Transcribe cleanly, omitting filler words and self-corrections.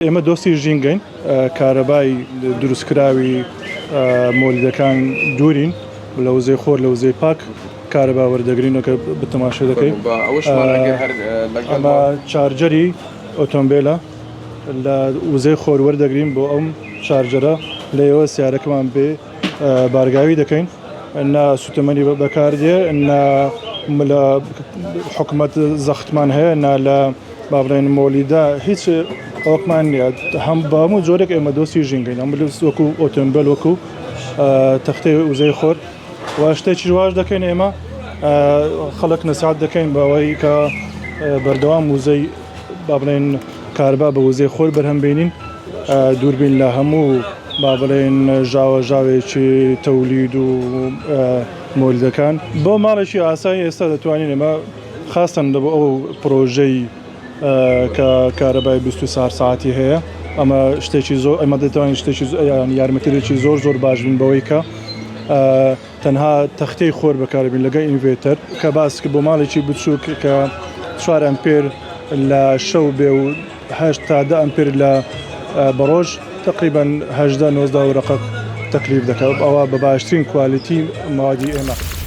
ئێمە دۆستی ژینگەین، کارەبای دروستکراوی مۆلیدەکان دوورین، لە وزەی خۆر لە وزەی پاک کارەبا وەردەگرین ئەگەر بتەماشا دەکەی ئەمە charger ی ئۆتۆمبێلە لە وزەی خۆر وەردەگرین بۆ ئەم charger ە لەوێوە سیارەکەمان بێ بارگاوی دەکەین نە سوتەمەنی بەکاردێ نە لە حکومەت زەختمان هەیە نە لە با بڵێن مۆلیدە هیچ ئەوەکمان نییە هەم بە هەموو جۆرێک ئێمە دۆستی ژینگەین ئەم وەکو ئۆتۆمبێل وەکو تەختەی وزەی خۆر و شتێکی واش دەکەین ئێمە خەڵک نەسیحەت دەکەین بەوەی کە بەردەوام وزەی با بڵێن کاربا بە وزەی خۆر بەرهەم بێنین دووربین لە هەموو با بڵێن ژاوە ژاوێکی تەولید و مۆلیدەکان بۆ ماڵێکی ئاسایی ئێستا دەتوانین ئێمە خاستن لە بۆ ئەو پرۆژەی کە کارەبای 24 ساعتی هەیە ئەمە شتێکی زۆر ئەمە دەتوانین شتێکی یارمەتیێکی زۆر زۆر باش بین بەوەی کە تەنها تەختەی خۆر بەکاربین لەگەڵ inverter کە باس کرد بۆ ماڵێکی بچووک کە چوار ئەمپێر لە شەو بێ و هەشت تا دە ئەمپێر لە بەڕۆژ تقریبا 18 19 ورقە تەکلیف دەکات ئەوە بە باشترین quality مادی ئێمە.